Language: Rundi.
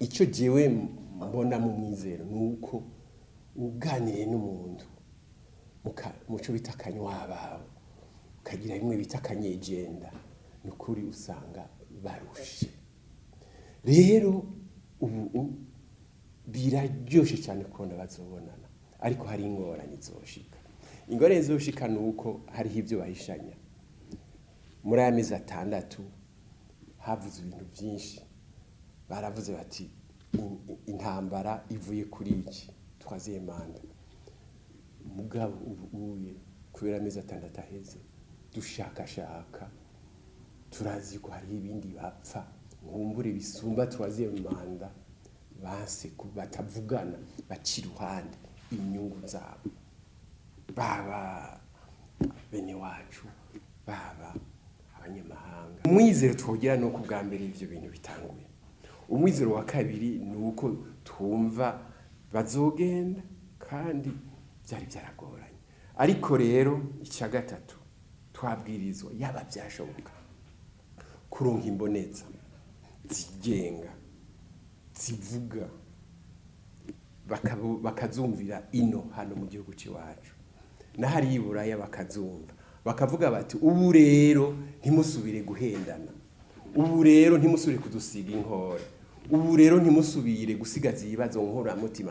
Icyo jewe mbona mu mwizero ni uko uganiriye n'umuntu muco bita akanywababo, ukagira bimwe bita akanyegenda, ni ukuri usanga barushe. Rero ubu biraryoshe cyane kubona bazobonana, ariko hari ingorane zoshika. Ingorane zoshika ni uko hariho ibyo bahishanya. Muri aya mezi 6 havuze ibintu byinshi. Baravuze bati intambara ivuye kuri iki troisième mandat. Mugabo ubu uye kubera amezi 6 aheze dushakashaka, turazi ko hariho ibindi bapfa nkumbure bisumba troisième mandat, banse batavugana, baca iruhande inyungu zabo, baba bene wacu, baba abanyamahanga. Umwizero twogira ni uko ubwa mbere ivyo bintu bitanguye. Umwizero wa kabiri ni uko twumva bazogenda, kandi byari byaragoranye. Ariko rero icya gatatu, twabwirizwa, yaba byashoboka, kuronka imboneza zigenga zivuga, bakazumvira ino hano mu gihugu cy'iwacu, n'ahari i Buraya bakazumva, bakavuga bati ubu rero ntimusubire guhendana, ubu rero ntimusubire kudusiga inkore, ubu rero ntimusubire gusigaza ibibazo nkoramutima.